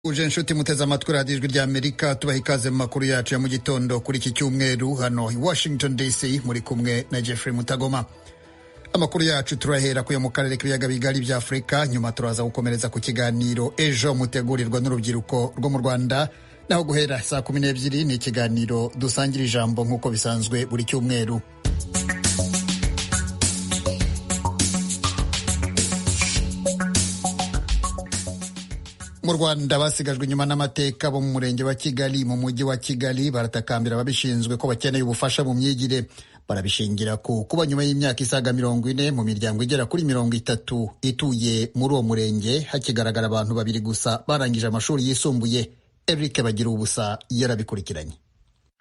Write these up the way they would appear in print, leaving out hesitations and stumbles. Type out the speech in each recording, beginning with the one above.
Uje inshuti muteze amatwi radiyo Ijwi ry'Amerika, tubaha ikaze mu makuru yacu ya mu gitondo kuri iki cyumweru. Hano i Washington DC muri kumwe na Jeffrey Mutagoma. Amakuru yacu turahera kuyo mu karere k'ibiyaga bigari bya Afurika, nyuma turaza gukomereza ku kiganiro Ejo mutegurirwa n'urubyiruko rwo mu Rwanda, naho guhera saa 12 ni ikiganiro Dusangira Ijambo nk'uko bisanzwe buri cyumweru. Mu Rwanda, basigajwe inyuma n'amateka bo mu murenge wa Kigali mu mujyi wa Kigali baratakambira ababishinzwe ko bakeneye ubufasha mu myigire. Barabishingira ku kuba nyuma y'imyaka isaga 40 mu miryango igera kuri 30 ituye muri uwo murenge hakigaragara abantu babiri gusa barangije amashuri yisumbuye. Eric Bagira Ubusa yarabikurikiranye.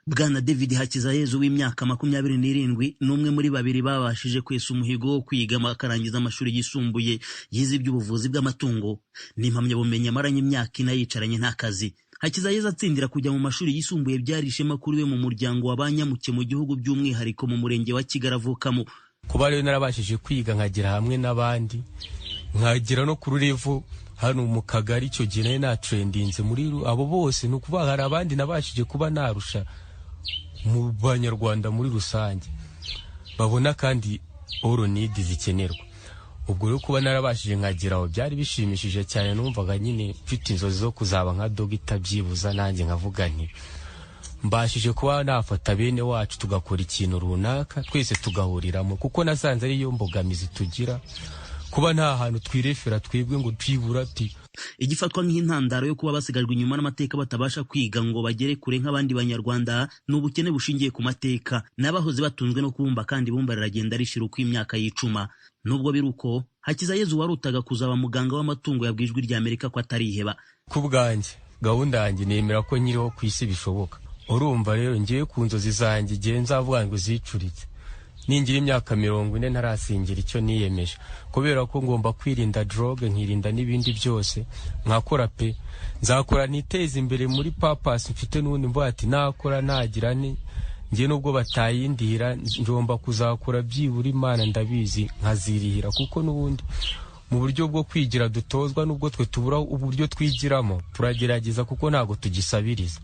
Bwana David Hakizayezu w'imyaka 27 ni umwe muri babiri babashije kwesa umuhigo wo kwiga akarangiza amashuri yisumbuye. Yize iby'ubuvuzi bw'amatungo, ni impamyabumenyi amaranye imyaka 4 yicaranye nta kazi. Hakizayezu atsindira kujya mu mashuri yisumbuye byari ishema kuri we mu muryango wa banyamuke mu gihugu, by'umwihariko mu murenge wa Kigali avukamo. Kuba rero narabashije kwiga nkagera hamwe n'abandi, nkagera no ku rurevu hano mu kagari, icyo gihe nari natrendinze muri abo bose, ni ukuvuga hari abandi nabashije kuba narusha mu banyarwanda muri rusange babona kandi oronidi zikenerwa. Ubwo rero kuba narabashije nkageraho byari bishimishije cyane, numvaga nyine mfite inzozi zo kuzaba nka dogita byibuza, nanjye nkavuga nti mbashije kuba nafata bene wacu tugakora ikintu runaka twese tugahuriramo, kuko nasanze ariyo mbogamizi tugira, kuba nta hantu twirefera twebwe ngo twibura ati. Igifatwa nk'intandaro yo kuba basigajwe inyuma n'amateka batabasha kwiga ngo bagere kure nk'abandi banyarwanda ni ubukene bushingiye ku mateka. N'abahoze batunzwe no kubumba, kandi ibumba riragenda rishira uko imyaka yicuma. Nubwo biri uko, Hakizayezu warutaga kuzaba muganga w'amatungo yabwiye Ijwi ry'Amerika ko atariheba. Ku bwanjye gahunda yanjye nemera ko nkiriho ku isi bishoboka. Urumva rero ngiye ku nzozi zanjye, igihe nzavuga ngo zicuritse ningira imyaka 40 ntarasingira icyo niyemeje, kubera ko ngomba kwirinda drogue, nkirinda n'ibindi byose, nkakora pe, nzakora niteze imbere muri papasi mfite n'ubundi mvuga ati nakora nagira ni njye nubwo batayindihira ngomba kuzakora byibura, Imana ndabizi nkazirihira, kuko n'ubundi mu buryo bwo kwigira dutozwa, nubwo twe tubura uburyo twigiramo turagerageza kuko ntabwo tugisabiriza.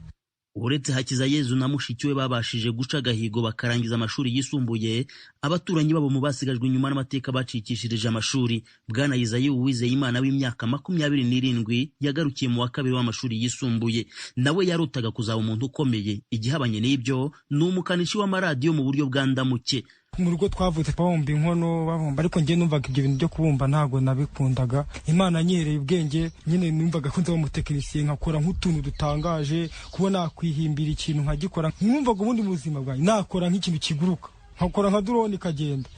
Uretse Hakizayezu na mushiki we babashije guca agahigo bakarangiza amashuri yisumbuye, abaturanyi babo mu basigajwe inyuma n'amateka bacikishirije amashuri. Bwana Isaie Uwizeyimana w'imyaka 27 yagarukiye mu wa kabiri w'amashuri yisumbuye, nawe yarutaga kuzaba umuntu ukomeye. Igihabanye n'ibyo ni umukanishi w'amaradiyo mu buryo bwa ndamuke. Mu rugo twavutse babumba inkono babumba, ariko njye numvaga ibyo bintu byo kubumba ntabwo nabikundaga. Imana nyereye ubwenge nyine, numvaga ko nzaba umutekinisiye nkakora nk'utuntu dutangaje, kuba nakwihimbira ikintu nkagikora. Numvaga ubundi mu buzima bwanjye nakora nk'ikintu kiguruka, nkakora nka drone ikagenda.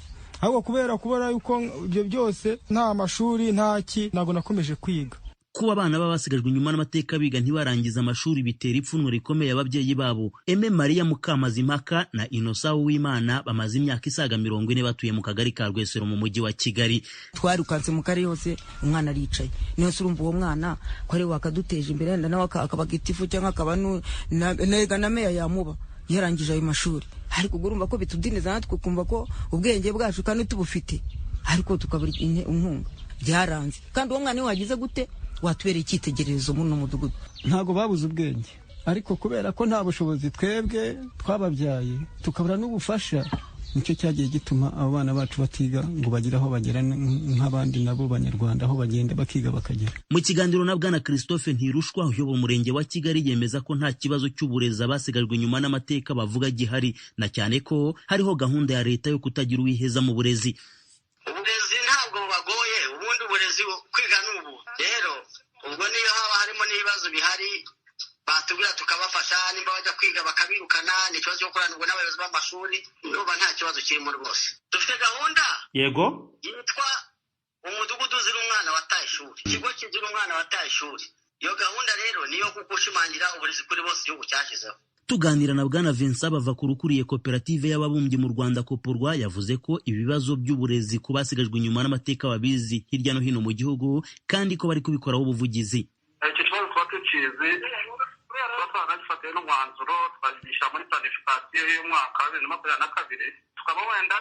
Ahubwo kubera kubona yuko ibyo byose nta mashuri nta ki, ntabwo nakomeje kwiga. Kuba abana baba basigajwe inyuma n'amateka biga ntibarangize amashuri bitera ipfunwe rikomeye ababyeyi babo. Aime Maria Mukamazimpaka na Innocent Uwimana bamaze imyaka isaga 40 batuye mu kagari ka Rwesero mu mujyi wa Kigali. Twarukanse mu karere hose, umwana aricaye. Niyo se urumva uwo mwana ko ari wakaduteje imbere, yenda nawe akaba gitifu cyangwa akaba na meya yamuba yarangije ayo mashuri. Ariko urumva ko bitudiniza natwe kumva ko ubwenge bwacu kandi tubufite, ariko tukabura inkunga byaranze. Kandi uwo mwana wagize gute watubereye icyitegererezo muri uno mudugudu. Ntabwo babuze ubwenge, ariko kubera ko nta bushobozi twebwe twababyaye tukabura n'ubufasha, nicyo cyagiye gituma abo bana bacu batiga ngo bagire aho bagera nk'abandi nabo banyarwanda, aho bagenda bakiga bakagera. Mu kiganiro na Bwana Christophe Ntirushwa uyobora umurenge wa Kigali, yemeza ko nta kibazo cy'uburezi abasigajwe inyuma n'amateka bavuga gihari, na cyane ko hariho gahunda ya leta yo kutagira uwiheza mu burezi. Uburezi ntabwo bubagoye, ubundi uburezi kwiga n'ubu rero ubwo niyo haba harimo n'ibibazo bihari batubwira tukabafasha, nimba bajya kwiga bakabirukana, ni ikibazo cyo gukoranirwa n'abayobozi b'amashuri, nuba nta kibazo kirimo rwose. Dufite gahunda yego yitwa umudugudu uzira umwana wataye ishuri, ikigo kizira umwana wataye ishuri. Iyo gahunda rero niyo gushimangira uburezi kuri bose igihugu cyashyizeho. Tuganira na Bwana Vincent Bavakuru ukuriye koperative y'ababumbyi mu Rwanda Koporwa, yavuze ko ibibazo by'uburezi ku basigajwe inyuma n'amateka babizi hirya no hino mu gihugu, kandi ko bari kubikoraho ubuvugizi. Icyo kibazo tuba tukizi, tuba twaranagifatiye n'umwanzuro, twagishyira muri planifikasiyo y'umwaka wa 2022, tukaba wenda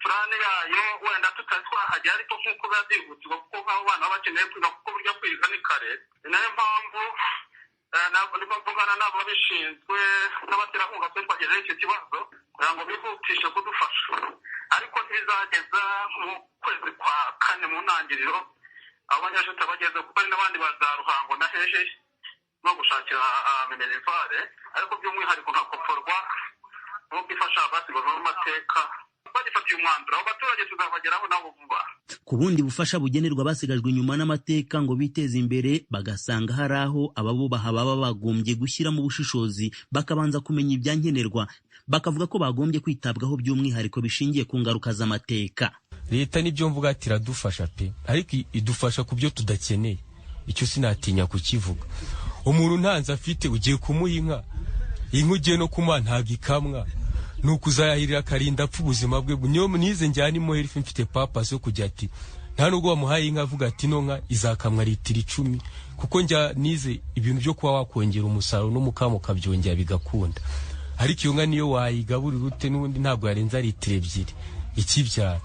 purane yayo wenda tutari twahagera, ariko nk'uko biba byihutirwa, kuko nk'abo bana baba bakeneye kwiga, kuko buri burya kwiga ni kare. Ni nayo mpamvu ndimo mvugana n'ababishinzwe n'abaterankunga twe twagezeho icyo kibazo kugira ngo bihutishe kudufasha, ariko ntibizageza mu kwezi kwa kane mu ntangiriro abo banyeshuri bageze, kuko hari n'abandi ba za Ruhango na hehe no gushakira minerivare, ariko by'umwihariko nka Koporwa nk'uko ifasha abasigajwe n'amateka bagifatiye umwanzuro, abo baturage tuzabageraho nabo vuba. Ku bundi bufasha bugenerwa abasigajwe inyuma n'amateka ngo biteze imbere, bagasanga hari aho ababubaha baba bagombye gushyiramo ubushishozi, bakabanza kumenya ibyankenerwa, bakavuga ko bagombye kwitabwaho by'umwihariko bishingiye ku ngaruka z'amateka. Leta nibyo mvuga ati iradufasha pe, ariko idufasha ku byo tudakeneye, icyo sinatinya kukivuga. Umuntu ntanze afite ugiye kumuha inka, inka ugiye no kumuha ntabwo ikamwa, ni ukuzayahirira akarinda apfa ubuzima bwe. Niyo nize njyana imuhera mfite papasi yo kujya ati nta nubwo wamuhaye inka avuga ati ino nka izakamwa litiro 10, kuko njya nize ibintu byo kuba wakongera umusaruro n'umukamo ukabyongera bigakunda, ariko iyo nka niyo wayigaburira ute n'ubundi ntabwo yarenza litiro 2 ikibyara,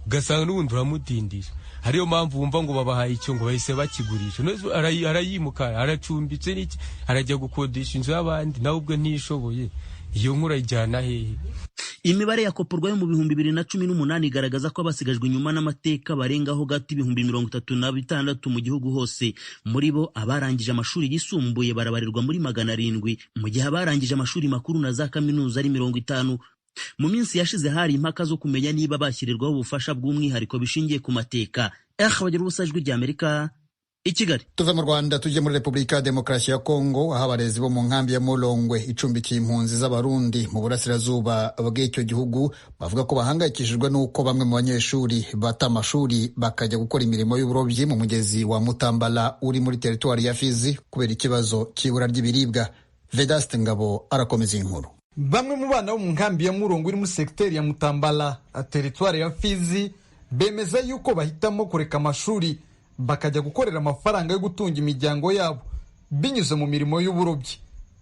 ugasanga n'ubundi uramudindije. Hariyo mpamvu wumva ngo babahaye icyo ngo bahise bakigurisha, arayimuka aracumbitse n'iki, arajya gukodesha inzu y'abandi nawe ubwe ntishoboye, iyo nkura ijyana hehe? Imibare ya Koporwa yo mu 2018 igaragaza ko abasigajwe inyuma n'amateka barengaho gato 36,000 mu gihugu hose. Muri bo abarangije amashuri yisumbuye barabarirwa muri 700, mu gihe abarangije amashuri makuru na za kaminuza ari 50. Mu minsi yashize hari impaka zo kumenya niba bashyirirwaho ubufasha bw'umwihariko bishingiye ku mateka. Bagira ubusa, Ijwi ry'Amerika i Kigali. Tuve mu Rwanda tujye muri Repubulika ya Demokarasi ya Kongo, aho abarezi bo mu nkambi ya Mulongwe icumbikiye impunzi z'Abarundi mu burasirazuba bw'icyo gihugu bavuga ko bahangayikishijwe n'uko bamwe mu banyeshuri bata amashuri bakajya gukora imirimo y'uburobyi mu mugezi wa Mutambala uri muri teritwari ya Fizi kubera ikibazo cy'ibura ry'ibiribwa. Vedaste Ngabo arakomeza iyi nkuru. Bamwe mu bana bo mu nkambi ya Mulongwe iri muri segiteri ya Mutambala, teritwari ya Fizi, bemeza yuko bahitamo kureka amashuri bakajya gukorera amafaranga yo gutunga imiryango yabo binyuze mu mirimo y'uburobyi.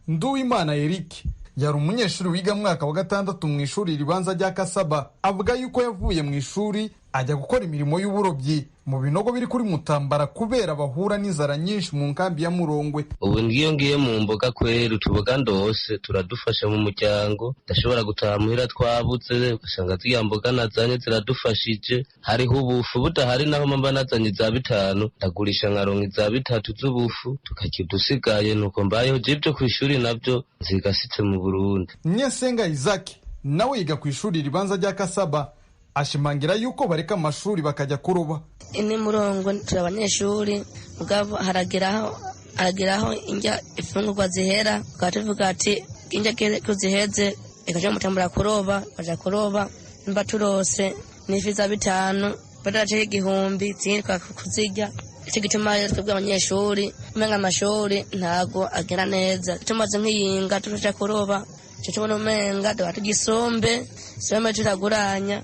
Nduwimana Eric yari umunyeshuri wiga mwaka wa 6 mu ishuri ribanza rya Kasaba, avuga yuko yavuye mu ishuri ajya gukora imirimo y'uburobyi mu binogo biri kuri Mutambara kubera bahura n'inzara nyinshi mu nkambi ya Murongwe. Ubu ngiyo ngiye mu mboga kwera utuboga ndose turadufasha mu muryango, ndashobora gutaha muhira twabutse ugasanga ziriya mboga nazanye ziradufashije. Hariho ubufu budahari naho mba nazanye iza 5 ndagurisha nkaronka iza 3 z'ubufu tukarya udusigaye, nuko mbayeho. Je ibyo ku ishuri nabyo nzigasitse mu Burundi. Nyesenga Isaac nawe yiga ku ishuri ribanza rya Kasaba, ashimangira yuko bareka amashuri bakajya kuroba. Ini Murongwe turi abanyeshuri, mugabo harageraho injya ifungurwa zihera, tukaba tuvuga ati injya ko ziheze ikaja Mutambara kuroba, baja kuroba nimba turose n'ifi za 5 badaraceho 1000 zindi kuzirya. Icyo gituma rero twebwe abanyeshuri umenga amashuri ntago agera neza, tumaze nk'iyinga tuja kuroba ico tubona umenga tuba tugisombe sombe turaguranya.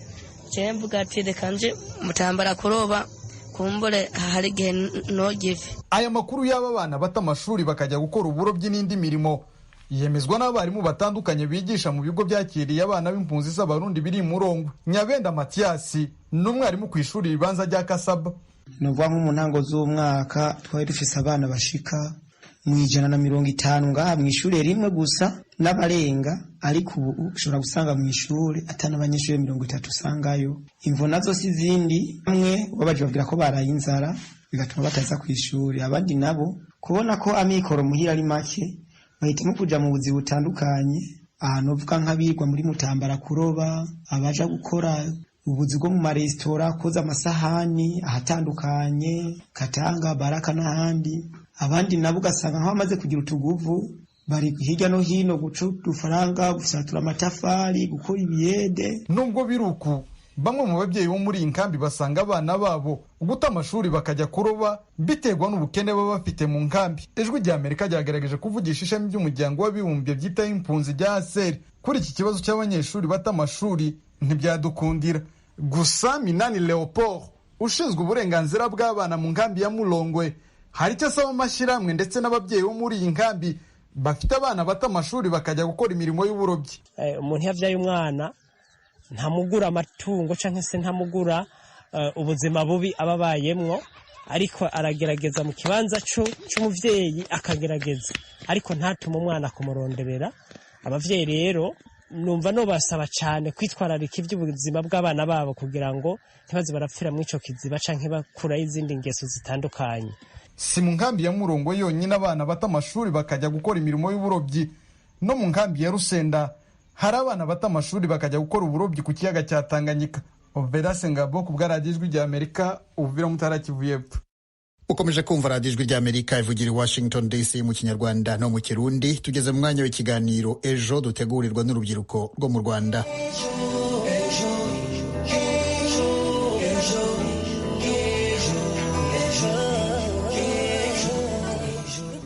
Mvuga ati reka nje Mutambara kuroba kumbure hari igihe ntogive. Aya makuru y'aba bana bata amashuri bakajya gukora uburobyi n'indi mirimo yemezwa n'abarimu batandukanye bigisha mu bigo byakiriye abana b'impunzi z'Abarundi biri Murongwe. Nyabenda Mathias ni umwarimu ku ishuri ribanza rya Kasaba. Ni ukuvuga nko mu ntango z'umwaka twari dufise abana bashika mu 150 ngaha mu ishuri rimwe gusa n'abarenga, ariko ubu ushobora gusanga mu ishuri atana abanyeshuri 30 usangayo. Imvo nazo si izindi, bamwe babaje babwira ko baraye inzara bigatuma bataza ku ishuri, abandi nabo kubona ko amikoro muhira ari make bahitamo kuja mu buzi butandukanye, ahantu uvuga nk'abigwa muri Mutambara kuroba, abaja gukora ubuzi bwo mu maresitora, koza amasahani ahatandukanye, Katanga, Baraka n'ahandi. Abandi nabo ugasanga nk'abamaze kugira utuguvu bari hirya no hino guca udufaranga, gusatura amatafari, gukora ibiyede. Nubwo biruku, bamwe mu babyeyi bo muri iyi nkambi basanga abana babo guta amashuri bakajya kuroba biterwa n'ubukene baba bafite mu nkambi. Ijwi rya Amerika ryagerageje kuvugisha ishami ry'umuryango w'abibumbye byitaho impunzi rya ASER kuri iki kibazo cy'abanyeshuri bata amashuri, ntibyadukundira. Gusa Minani Leopold ushinzwe uburenganzira bw'abana mu nkambi ya Mulongwe hari icyo asaba amashyirahamwe ndetse n'ababyeyi bo muri iyi nkambi bafite abana bata amashuri bakajya gukora imirimo y'uburobyi. Umuntu iyo abyaye umwana ntamugura amatungo cyangwa se ntamugura ubuzima bubi aba abayemwo, Ariko aragerageza mu kibanza c'umuvyeyi akagerageza, ariko ntatume umwana kumuronderera. Abavyeyi rero numva nobasaba cyane kwitwararika iby'ubuzima bw'abana babo kugira ngo ntibaze barapfira muri ico kiziba canke bakurayo izindi ngeso zitandukanye. Si mu nkambi ya Murongwe yonyine abana bata amashuri bakajya gukora imirimo y'uburobyi. No mu nkambi ya Rusenda hari abana bata amashuri bakajya gukora uburobyi ku kiyaga cya Tanganyika. Overa Sengabo ku bwa Radiyo Ijwi rya Amerika, Uvira, Mutara, Kivu y'Epfo. Ukomeje kumva Radiyo Ijwi ry'Amerika ivugira i Washington DC mu Kinyarwanda no mu Kirundi. Tugeze mu mwanya w'ikiganiro Ejo dutegurirwa n'urubyiruko rwo mu Rwanda.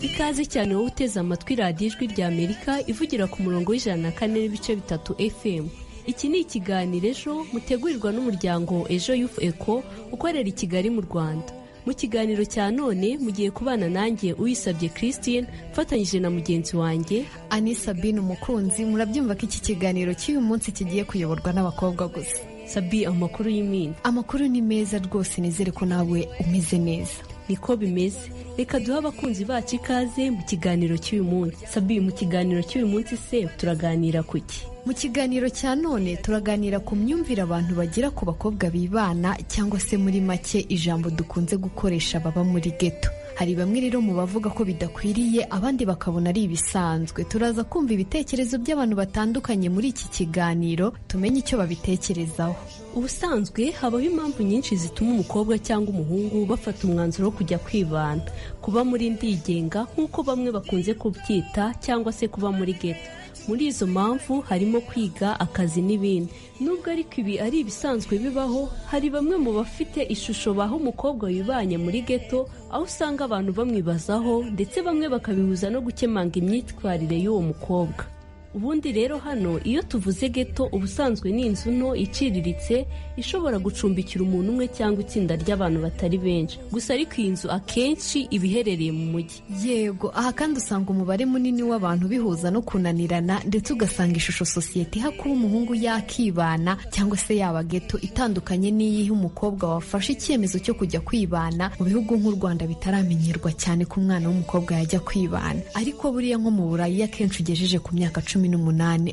Ikaze cyane wowe uteze amatwi Radiyo Ijwi rya Amerika ivugira ku murongo w'104.3 FM. Iki ni ikiganiro Ejo mutegurirwa n'umuryango Ejo Youth Eco ukorera i Kigali mu Rwanda. Mu kiganiro cya none mugiye kubana nanjye Uyisabye Christine, mfatanyije na mugenzi wanjye Ani Sabine Umukunzi. Murabyumva ko iki kiganiro cy'uyu munsi kigiye kuyoborwa n'abakobwa gusa. Sabi, amakuru y'iminsi? Amakuru ni meza rwose, nizere ko nawe umeze neza. Niko bimeze. Reka duhe abakunzi bacu ikaze mu kiganiro cy'uyu munsi. Sabi, mu kiganiro cy'uyu munsi se turaganira ku ki? Mu kiganiro cya none turaganira ku myumvire abantu bagira ku bakobwa bibana, cyangwa se muri make ijambo dukunze gukoresha baba muri geto. Hari bamwe rero mu bavuga ko bidakwiriye, abandi bakabona ari ibisanzwe. Turaza kumva ibitekerezo by'abantu batandukanye muri iki kiganiro, tumenye icyo babitekerezaho. Ubusanzwe habaho impamvu nyinshi zituma umukobwa cyangwa umuhungu bafata umwanzuro wo kujya kwibana, kuba muri ndigenga nk'uko bamwe bakunze kubyita, cyangwa se kuba muri geto. Muri izo mpamvu harimo kwiga, akazi n'ibindi. Nubwo ariko ibi ari ibisanzwe bibaho, hari bamwe mu bafite ishusho baha umukobwa wibanye muri geto, aho usanga abantu bamwibazaho, ndetse bamwe bakabihuza no gukemanga imyitwarire y'uwo mukobwa. Ubundi rero hano iyo tuvuze geto, ubusanzwe ni inzu nto iciriritse ishobora gucumbikira umuntu umwe cyangwa itsinda ry'abantu batari benshi gusa, ariko iyi nzu akenshi iba iherereye mu mujyi. Yego, aha kandi usanga umubare munini w'abantu bihuza no kunanirana, ndetse ugasanga ishusho sosiyete iha kuba umuhungu yakibana cyangwa se yaba geto itandukanye n'iyiha umukobwa wafashe icyemezo cyo kujya kwibana. Mu bihugu nk'u Rwanda bitaramenyerwa cyane ko umwana w'umukobwa yajya kwibana, ariko buriya nko mu Burayi iyo akenshi ugejeje ku myaka 18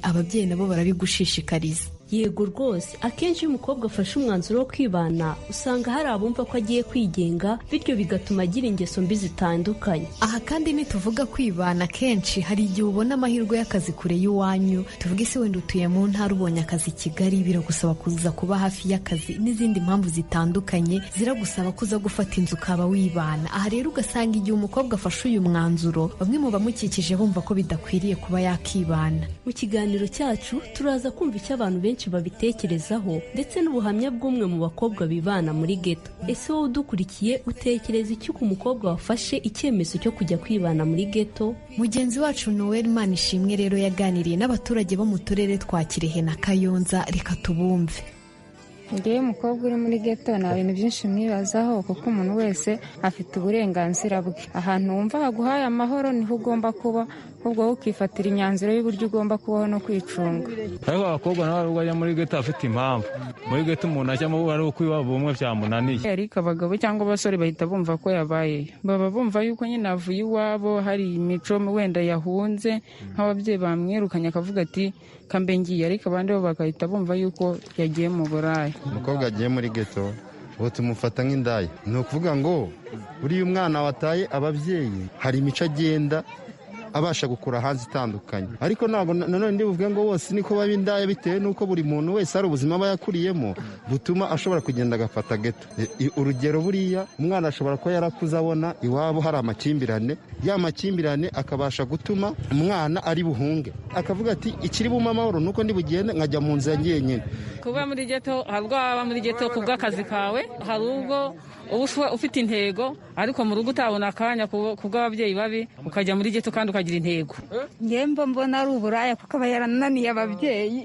ababyeyi nabo barabigushishikariza. Yego rwose, akenshi iyo umukobwa afashe umwanzuro wo kwibana usanga hari abumva ko agiye kwigenga, bityo bigatuma agira ingeso mbi zitandukanye. Aha kandi nituvuga kwibana, kenshi hari igihe ubona amahirwe y'akazi kure y'iwanyu. Tuvuge se wenda utuye mu ntara, ubonye akazi i Kigali, biragusaba kuza kuba hafi y'akazi n'izindi mpamvu zitandukanye ziragusaba kuza gufata inzu ukaba wibana. Aha rero ugasanga igihe umukobwa afashe uyu mwanzuro, bamwe mu bamukikije bumva ko bidakwiriye kuba yakibana. Mu kiganiro cyacu turaza kumva icyo abantu benshi babitekerezaho, ndetse n'ubuhamya bw'umwe mu bakobwa bibana muri geto. Ese wowe udukurikiye utekereza iki ku mukobwa wafashe icyemezo cyo kujya kwibana muri geto? Mugenzi wacu Noel Manishimwe rero yaganiriye n'abaturage bo mu turere twa Kirehe na Kayonza, reka tubumve. Ngewe umukobwa uri muri geto nta bintu byinshi mwibazaho, kuko umuntu wese afite uburenganzira bwe. Ahantu wumva haguhaye amahoro niho ugomba kuba, ahubwo wowe ukifatira imyanzuro y'uburyo ugomba kubaho no kwicunga. Ariko abakobwa nabo bajya muri geto bafite impamvu. Muri geto umuntu ajyamo ari uko iwabo bumwe byamunaniye. Ariko abagabo cyangwa abasore bahita bumva ko yabaye, baba bumva yuko nyine avuye iwabo hari imico wenda yahunze, nk'ababyeyi bamwirukanye akavuga ati kambe ngiye, ariko abandi bo bagahita bumva yuko yagiye mu buraya. Umukobwa agiye muri geto ubu tumufata nk'indaya. Ni ukuvuga ngo buriya umwana wataye ababyeyi hari imico agenda abasha gukura hanze itandukanye, ariko ntabwo nanone ndi buvuge ngo bose niko baba indaya, bitewe n'uko buri muntu wese hari ubuzima aba yakuriyemo butuma ashobora kugenda agafata geto. Urugero, buriya umwana ashobora kuba yarakuze abona iwabo hari amakimbirane, ya makimbirane akabasha gutuma umwana ari buhunge, akavuga ati ikiri bumpe amahoro nuko ndi bugende nkajya mu nzu yanjye yenyine. Kuba muri geto, hari ubwo waba muri geto ku bw'akazi kawe, hari ubwo uba ufite intego ariko mu rugo utabona akanya ku bw'ababyeyi babi, ukajya muri geto kandi ukagira intego. Ngembo mbona ari uburaya kuko aba yarananiye ababyeyi.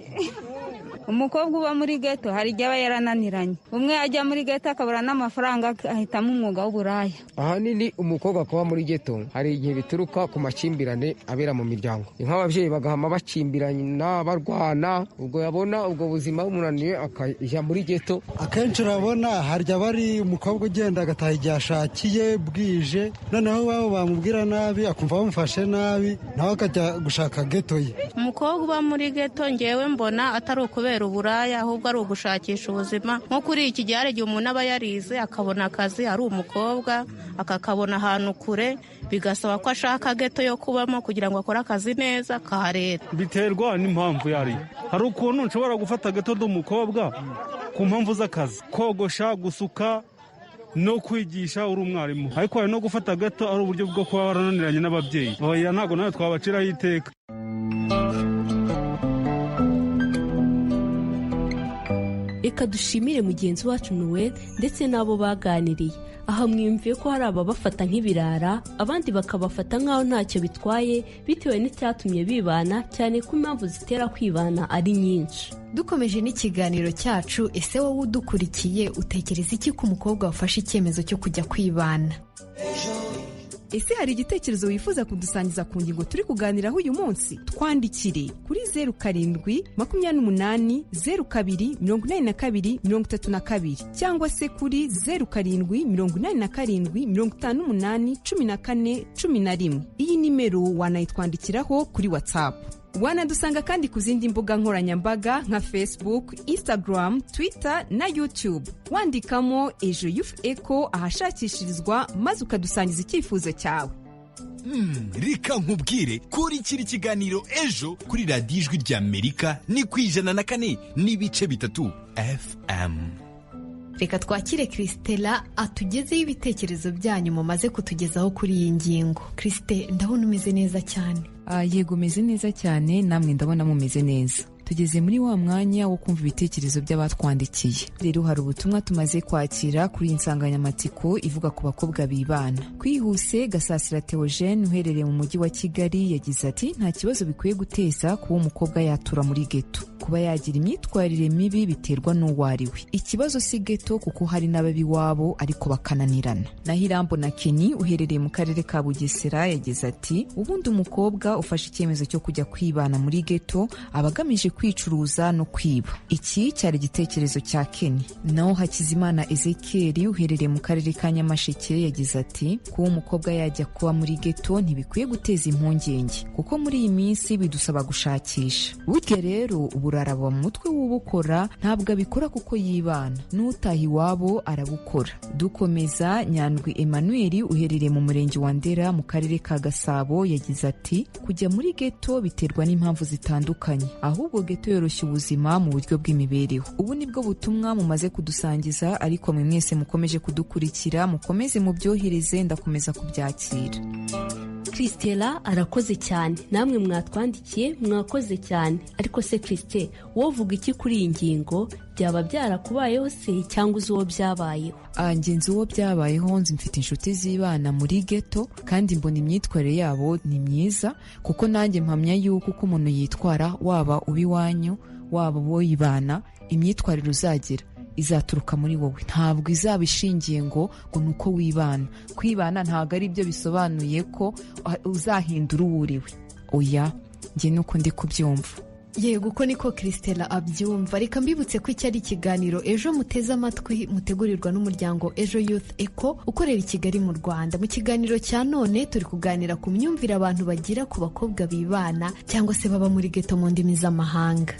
Umukobwa uba muri geto hari igihe aba yarananiranye, umwe ajya muri geto akabura n'amafaranga, ahitamo umwuga w'uburaya. Ahanini umukobwa kuba muri geto hari igihe bituruka ku makimbirane abera mu miryango, ni nk'ababyeyi bagahama bakimbirana barwana, ubwo yabona ubwo buzima bumunaniye akajya muri geto. Akenshi urabona harya bari umukobwa ugenda agataha igihe ashakiye bwije, noneho iwabo bamubwira nabi akumva bamufashe nabi, nawe akajya gushaka geto ye. Umukobwa uba muri geto ngewe mbona atari ukubera uburaya, ahubwo ari ugushakisha ubuzima. Nko kuri iki gihe hari igihe umuntu aba yarize akabona akazi ari umukobwa, akakabona ahantu kure, bigasaba ko ashaka geto yo kubamo kugira ngo akore akazi neza ka leta. Biterwa n'impamvu yari hari ukuntu nshobora gufata geto umukobwa ku mpamvu z'akazi, kogosha, gusuka no kwigisha uri umwarimu, ariko hari no gufata gato ari uburyo bwo kuba warananiranye n'ababyeyi. Oya, ntabwo nawe twabaciraho iteka. Reka dushimire mugenzi wacu Noel ndetse n'abo baganiriye. Aha mwiyumviye ko hari ababafata nk'ibirara, abandi bakabafata nk'aho ntacyo bitwaye bitewe n'icyatumye bibana, cyane ko impamvu zitera kwibana ari nyinshi. Dukomeje n'ikiganiro cyacu, ese wowe udukurikiye utekereza iki ku mukobwa wafashe icyemezo cyo kujya kwibana? Ese hari igitekerezo wifuza kudusangiza ku ngingo turi kuganiraho uyu munsi? Twandikire kuri 0728028232 cyangwa se kuri 0787581411. Iyi nimero wanayitwandikiraho kuri WhatsApp. Wanadusanga kandi ku zindi mbuga nkoranyambaga nka Facebook, Instagram, Twitter na YouTube, wandikamo Ejo Youth Echo ahashakishirizwa, maze ukadusangiza icyifuzo cyawe. Reka nkubwire, kurikira ikiganiro Ejo kuri Radiyo Ijwi ry'Amerika ni ku 104.3 FM. Reka twakire Christella atugezeho ibitekerezo byanyu mumaze kutugezaho kuri iyi ngingo. Christe, ndabona umeze neza cyane. Yego, meze neza cyane, namwe ndabona mumeze neza. Tugeze muri wa mwanya wo kumva ibitekerezo by'abatwandikiye. Rero hari ubutumwa tumaze kwakira kuri iyi nsanganyamatsiko ivuga ku bakobwa bibana. Kwihuse, Gasasira Theogene uherereye mu mujyi wa Kigali yagize ati: nta kibazo bikwiye guteza kuba umukobwa yatura muri geto. Kuba yagira imyitwarire mibi biterwa n'uwo ari we. Ikibazo si geto kuko hari n'ababiwabo ariko bakananirana. Naho Irambo na Kenny uherereye mu karere ka Bugesera yagize ati: ubundi umukobwa ufashe icyemezo cyo kujya kwibana muri geto aba agamije kwicuruza no kwiba. Iki cyari igitekerezo cya Kenny. Naho Hakizimana Ezekiel uherereye mu karere ka Nyamasheke yagize ati: kuba umukobwa yajya kuba muri geto ntibikwiye guteza impungenge kuko muri iyi minsi bidusaba gushakisha. Burya rero uburara buba mu mutwe w'ubukora, ntabwo abikora kuko yibana, n'utaha iwabo arabukora. Dukomeza, Nyandwi Emmanuel uherereye mu murenge wa Ndera mu karere ka Gasabo yagize ati: kujya muri geto biterwa n'impamvu zitandukanye, ahubwo geto yoroshya ubuzima mu buryo bw'imibereho. Ubu nibwo butumwa mumaze kudusangiza, ariko mwe mwese mukomeje kudukurikira mukomeze mubyohereze, ndakomeza kubyakira. Christella arakoze cyane, namwe mwatwandikiye mwakoze cyane. Ariko se Christe, wowe uvuga iki kuri iyi ngingo? Byaba byarakubayeho se cyangwa uzi uwo byabayeho? Ngenzi uwo byabayeho, nzi mfite inshuti zibana muri geto kandi mbona imyitwarire yabo ni myiza, kuko nanjye mpamya yuko uko umuntu yitwara, waba uba iwanyu waba uwo yibana, imyitwarire uzagira izaturuka muri wowe, ntabwo izaba ishingiye ngo ni uko wibana. Kwibana ntabwo ari byo bisobanuye ko uzahindura uwo uriwe. Oya, njye nuko ndi kubyumva. Yego, uko niko Christella abyumva. Reka mbibutse ko iki ari ikiganiro Ejo muteze amatwi, mutegurirwa n'umuryango Ejo Youth Eco ukorera i Kigali mu Rwanda. Mu kiganiro cya none turi kuganira ku myumvire abantu bagira ku bakobwa bibana cyangwa se baba muri geto mu ndimi z'amahanga.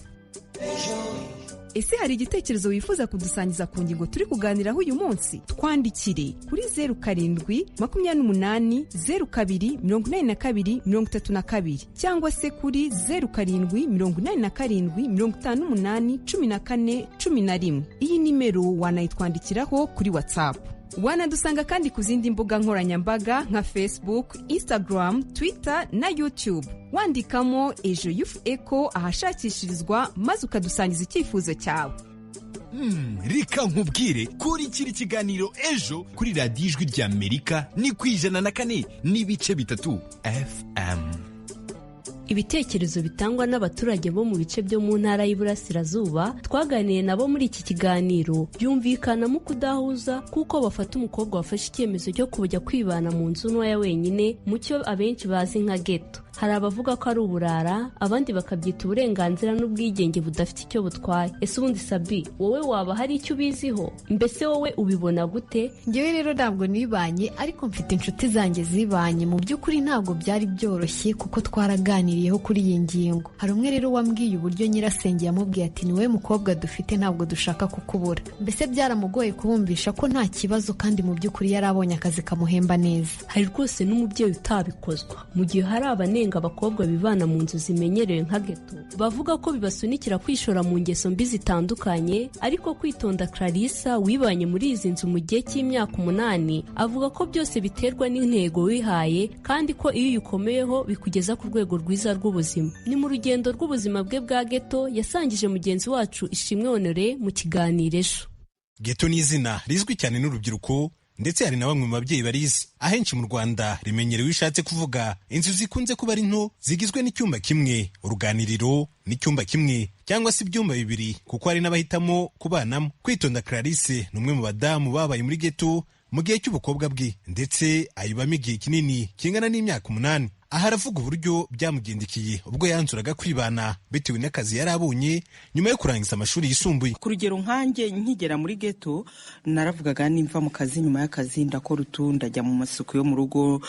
Ese hari igitekerezo wifuza kudusangiza ku ngingo turi kuganiraho uyu munsi? Twandikire kuri 0728028232 cyangwa se kuri 0787581411. Iyi nimero wanayitwandikiraho kuri WhatsApp. Wanadusanga kandi ku zindi mbuga nkoranyambaga nka Facebook, Instagram, Twitter na YouTube, wandikamo Ejo Youth Echo ahashakishirizwa, maze ukadusangiza icyifuzo cyawe. Reka nkubwire, kurikira ikiganiro Ejo kuri Radiyo Ijwi ry'Amerika ni ku 104.3 FM. Ibitekerezo bitangwa n'abaturage bo mu bice byo mu ntara y'Iburasirazuba twaganiye nabo muri iki kiganiro byumvikanamo kudahuza, kuko bafata umukobwa wafashe icyemezo cyo kujya kwibana mu nzu ntoya wenyine mu cyo abenshi bazi nka geto. Hari abavuga ko ari uburara, abandi bakabyita uburenganzira n'ubwigenge budafite icyo butwaye. Ese ubundi Sabi, wowe waba hari icyo ubiziho? Mbese wowe ubibona gute? Ngewe rero ntabwo nibanye, ariko mfite inshuti zanjye zibanye. Mu by'ukuri ntabwo byari byoroshye kuko twaraganiriyeho kuri iyi ngingo. Hari umwe rero wambwiye uburyo nyirasenge yamubwiye ati ni wowe mukobwa dufite, ntabwo dushaka kukubura. Mbese byaramugoye kubumvisha ko nta kibazo, kandi mu by'ukuri yari abonye akazi kamuhemba neza. Hari rwose n'umubyeyi utabikozwa. Mu gihe hari abanenga abakobwa bibana mu nzu zimenyerewe nka geto, bavuga ko bibasunikira kwishora mu ngeso mbi zitandukanye. Ariko Kwitonda Clarissa wibanye muri izi nzu mu gihe cy'imyaka 8 avuga ko byose biterwa n'intego wihaye, kandi ko iyo uyikomeyeho bikugeza ku rwego rwiza rw'ubuzima. Ni mu rugendo rw'ubuzima bwe bwa geto yasangije mugenzi wacu Ishimwe Honore mu kiganiro Ejo. Geto ni izina rizwi cyane n'urubyiruko, ndetse hari na bamwe mu babyeyi barizi. Ahenshi mu Rwanda rimenyerewe ishatse kuvuga inzu zikunze kuba ari nto, zigizwe n'icyumba kimwe, uruganiriro n'icyumba kimwe cyangwa se ibyumba bibiri, kuko hari n'abahitamo kubanamo. Kwitonda Clarisse ni umwe mu badamu babaye muri geto mu gihe cy'ubukobwa bwe, ndetse ayibamo igihe kinini kingana n'imyaka 8. Aha aravuga uburyo byamugendekeye ubwo yanzuraga kwibana bitewe n'akazi yari abonye nyuma yo kurangiza amashuri yisumbuye. Ku rugero nkanjye nkigera muri geto naravugaga nimva mu kazi, nyuma y'akazi ndakora utu, ndajya mu masuku yo mu rugo.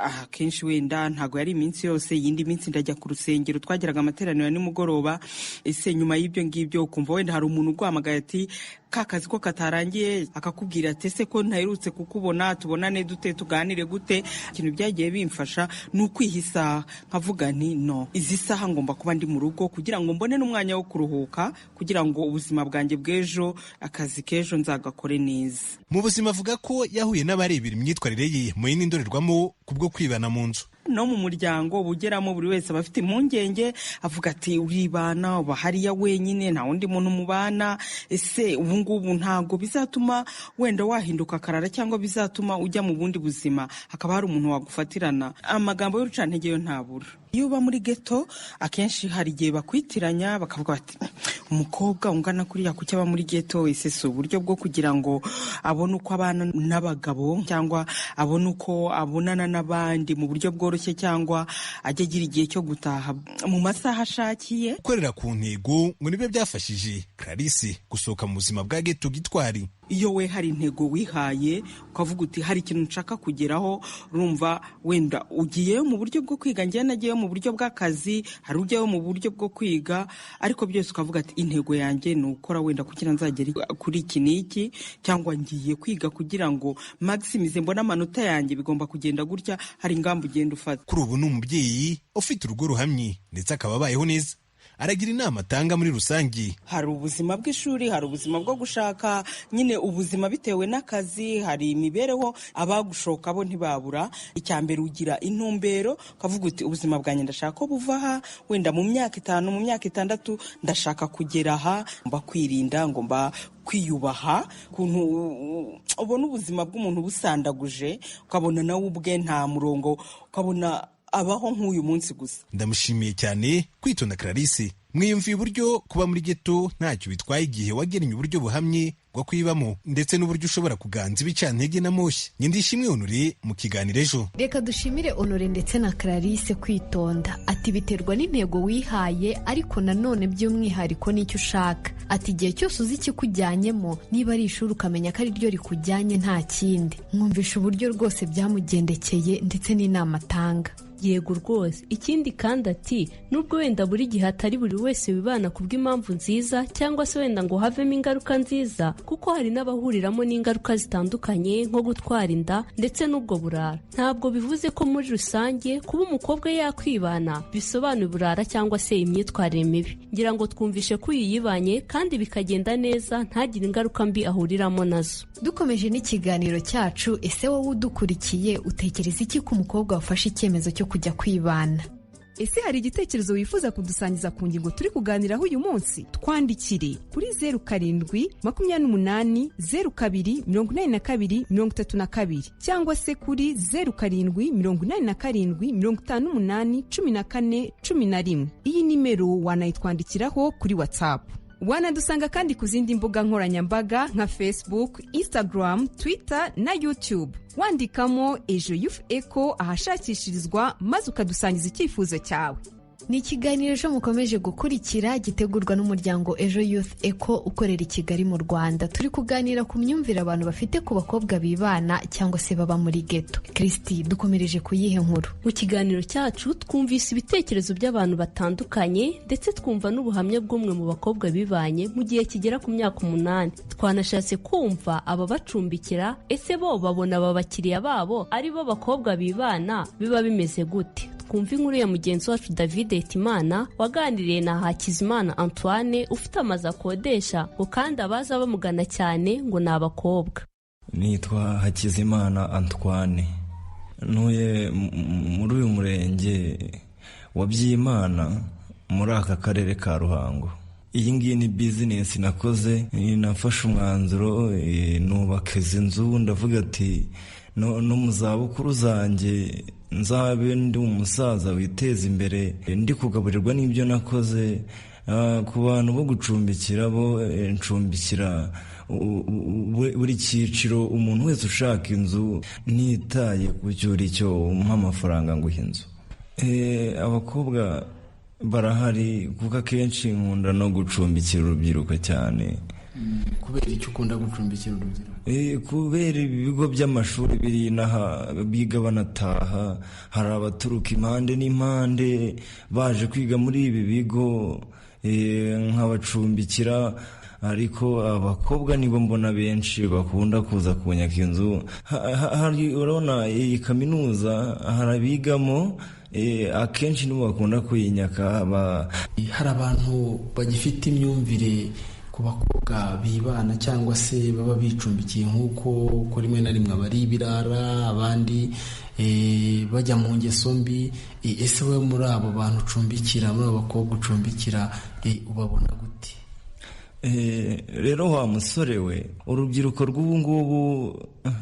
Akenshi wenda ntabwo yari iminsi yose, iyindi minsi ndajya ku rusengero, twagiraga amateraniro ya nimugoroba. Ese nyuma y'ibyo ngibyo ukumva wenda hari umuntu uguhamagaye ati ka kazi ko katarangiye, akakubwira ati ese ko ntaherutse kukubona, tubonane dute, tuganire gute? Ikintu byagiye bimfasha ni ukwiha isaha, nkavuga nti no, izi saha ngomba kuba ndi mu rugo kugira ngo mbone n'umwanya wo kuruhuka, kugira ngo ubuzima bwanjye bw'ejo, akazi k'ejo nzagakore neza. Mu buzima avuga ko yahuye n'abarebera imyitwarire ye mu yindi ndorerwamo kubwo kwibana mu nzu. No mu muryango ugeramo buri wese aba afite impungenge, avuga ati uribana, uba hariya wenyine, nta wundi muntu mubana, ese ubu ngubu ntabwo bizatuma wenda wahinduka akarara cyangwa bizatuma ujya mu bundi buzima, hakaba hari umuntu wagufatirana. Amagambo y'urucantege yo ntabura. Iyo uba muri geto akenshi hari igihe bakwitiranya bakavuga bati umukobwa ungana kuriya kuki aba muri geto, ese si uburyo bwo kugira ngo abone uko abana n'abagabo cyangwa abone uko abonana n'abandi mu buryo bworoshye, cyangwa ajya agira igihe cyo gutaha mu masaha ashakiye. Gukorera ku ntego ngo nibyo byafashije Clarisse gusohoka mu buzima bwa geto gitwari. Iyo we hari intego wihaye ukavuga uti hari ikintu nshaka kugeraho, urumva wenda ugiyeyo mu buryo bwo kwiga, njye nagiyeyo mu buryo bw'akazi, hari ujyayo mu buryo bwo kwiga, ariko byose ukavuga ati intego yanjye ni ukora wenda kugira nzagere kuri iki n'iki, cyangwa ngiye kwiga kugira ngo maximize mbone amanota yanjye, bigomba kugenda gutya. Hari ingamba ugenda ufata. Kuri ubu ni umubyeyi ufite urugo ruhamye ndetse akaba abayeho neza. Aragira inama atanga muri rusange. Hari ubuzima bw'ishuri, hari ubuzima bwo gushaka nyine ubuzima bitewe n'akazi, hari imibereho, abagushoka bo ntibabura. Icya mbere ugira intumbero ukavuga uti ubuzima bwanjye ndashaka ko buva aha, wenda mu myaka 5, mu myaka 6 ndashaka kugera aha. Ngomba kwirinda, ngomba kwiyubaha. Ukuntu ubona ubuzima bw'umuntu busandaguje, ukabona nawe ubwe nta murongo, ukabona abaho nk'uyu munsi gusa. Ndamushimiye cyane Kwitonda Clarisse. Mwiyumviye uburyo kuba muri geto ntacyo bitwaye igihe wagennye uburyo buhamye bwo kwibamo, ndetse n'uburyo ushobora kuganza ibicantege na moshya. Nyindishimwe Honore mu kiganiro Ejo. Reka dushimire Honore ndetse na Clarisse Kwitonda. Ati biterwa n'intego wihaye, ariko nanone by'umwihariko n'icyo ushaka. Ati igihe cyose uzi ikikujyanyemo, niba ari ishuri ukamenya ko ari ryo rikujyanye nta kindi. Mwumvisha uburyo rwose byamugendekeye ndetse n'inama atanga. Yego rwose. Ikindi kandi ati nubwo wenda buri gihe atari buri wese wibana kubw'impamvu nziza, cyangwa se wenda ngo havemo ingaruka nziza, kuko hari n'abahuriramo n'ingaruka zitandukanye nko gutwara inda ndetse n'ubwo burara. Ntabwo bivuze ko muri rusange kuba umukobwa yakwibana bisobanura uburara cyangwa se imyitwarire mibi. Ngira ngo twumvishe ko uyu yibanye kandi bikagenda neza, ntagire ingaruka mbi ahuriramo nazo. Dukomeje n'ikiganiro cyacu, ese wowe udukurikiye utekereza iki ku mukobwa wafashe icyemezo cyo kujya kwibana? Ese hari igitekerezo wifuza kudusangiza ku ngingo turi kuganiraho uyu munsi? Twandikire kuri 0728 02 82 32 cyangwa se kuri 0787 58 14 11. Iyi nimero wanayitwandikiraho kuri WhatsApp. Wanadusanga kandi ku zindi mbuga nkoranyambaga nka Facebook, Instagram, Twitter na YouTube, wandikamo Ejo Youth Echo ahashakishirizwa, maze ukadusangiza icyifuzo cyawe. Ni ikiganiro Ejo mukomeje gukurikira, gitegurwa n'umuryango Ejo Youth Eco ukorera i Kigali mu Rwanda. Turi kuganira ku myumvire abantu bafite ku bakobwa bibana cyangwa se baba muri geto. Christy, dukomereje ku yihe nkuru? Mu kiganiro cyacu twumvise ibitekerezo by'abantu batandukanye, ndetse twumva n'ubuhamya bw'umwe mu bakobwa bibanye mu gihe kigera ku myaka 8. Twanashatse kumva ababacumbikira, ese bo babona aba bakiriya babo ari bo bakobwa bibana biba bimeze gute? Twumva inkuru ya mugenzi wacu David Hitimana, waganiriye na Hakizimana Antoine ufite amazu akodesha, ngo kandi abaza bamugana cyane ngo ni abakobwa. Nitwa Hakizimana Antoine, ntuye muri uyu murenge wa Byimana, muri aka karere ka Ruhango. Iyi ngiyi ni bizinesi nakoze. Nafashe umwanzuro nubaka izi nzu, ndavuga ati no mu zabukuru zanjye nzabe ndi umusaza witeza imbere, ndi kugaburirwa n'ibyo nakoze. Ku bantu bo gucumbikira bo, ncumbikira buri cyiciro, umuntu wese ushaka inzu, ntitaye ku cyuri cyo umpa amafaranga nguha inzu. Abakobwa barahari, kuko akenshi nkunda no gucumbikira urubyiruko cyane. Kubera icyo ukunda gucumbikira urubyiruko? Kubera ibigo by'amashuri biri inaha, biga banataha. Hari abaturuka impande n'impande baje kwiga muri ibi bigo, nkabacumbikira. Ariko abakobwa nibo mbona benshi bakunda kuza kunyaka inzu. Urabona iyi kaminuza hari abigamo, akenshi nibo bakunda kuyinyaka. Hari abantu bagifite imyumvire ku bakobwa bibana cyangwa se baba bicumbikiye, nk'uko ko rimwe na rimwe abari ibirara, abandi bajya mu ngeso mbi. Ese wowe muri abo bantu ucumbikira, muri abo bakobwa ucumbikira, ubabona gute? Rero wa musore we, urubyiruko rw'ubu ngubu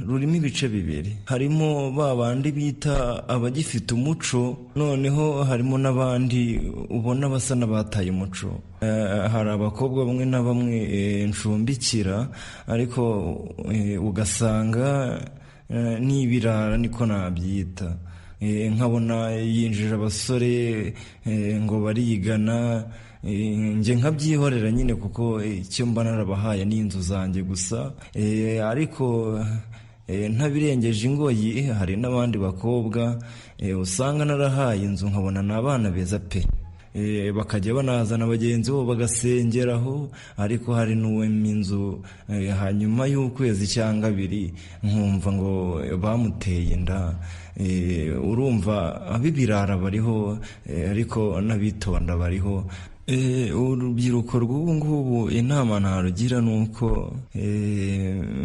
rurimo ibice bibiri. Harimo ba bandi bita abagifite umuco, noneho harimo n'abandi ubona basa n'abataye umuco. Hari abakobwa bamwe na bamwe ncumbikira, ariko ugasanga ni ibirara, niko nabyita. Nkabona yinjije abasore ngo barigana, njye nkabyihorera nyine, kuko icyo mba narabahaye ni inzu zanjye gusa. Ariko ntabirengeje ingoyi, hari n'abandi bakobwa usanga narahaye inzu, nkabona ni abana beza pe, bakajya banazana bagenzi bo bagasengeraho. Ariko hari n'uwema inzu, hanyuma y'ukwezi cyangwa abiri nkumva ngo bamuteye inda. Urumva ab'ibirara bariho, ariko n'abitonda bariho. Urubyiruko rw'ubu ngubu, inama narugira ni uko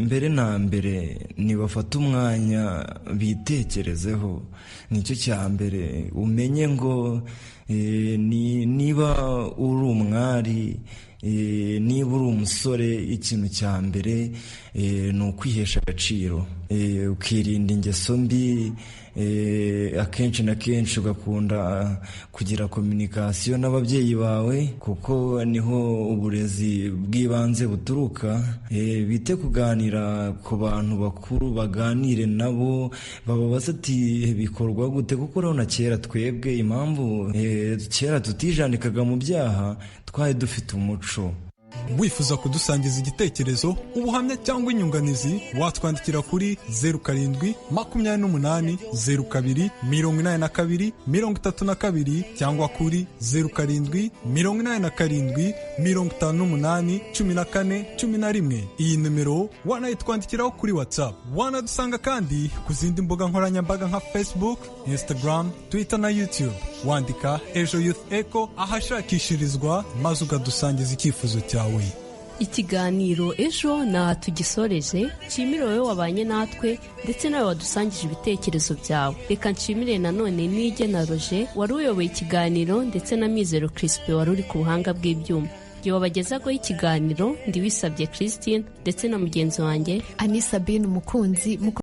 mbere na mbere nibafata umwanya bitekerezeho. Nicyo cya mbere, umenye ngo niba uri umwari, niba uri umusore, ikintu cya mbere ni ukwihesha agaciro, ukirinda ingeso mbi. Akenshi na kenshi ugakunda kugira communication n'ababyeyi bawe, kuko niho uburezi bw'ibanze buturuka. Bite kuganira ku bantu bakuru, baganire nabo, bababaza ati bikorwa gute? Kuko urabona kera twebwe, impamvu kera tutijandikaga mu byaha, twari dufite umuco. Wifuza kudusangiza igitekerezo, ubuhamya cyangwa inyunganizi, watwandikira kuri 0728 02 82 32 cyangwa kuri 0787 58 14 11. Iyi nimero wanayitwandikiraho kuri WhatsApp. Wanadusanga kandi ku zindi mbuga nkoranyambaga nka Facebook, Instagram, Twitter na YouTube, wandika Ejo Youth Echo ahashakishirizwa, maze ukadusangiza icyifuzo cyawe. Ikiganiro ejo ntaha tugisoreje. Nshimire wowe wabanye natwe ndetse nawe wadusangije ibitekerezo byawe. Reka nshimire nanone Nige na Roger wari uyoboye ikiganiro, ndetse na Mizero Crispin wari uri ku buhanga bw'ibyuma. Igihe wabagezagaho ikiganiro, ndiwisabye Christine ndetse na mugenzi wanjye Ani Sabine Umukunzi.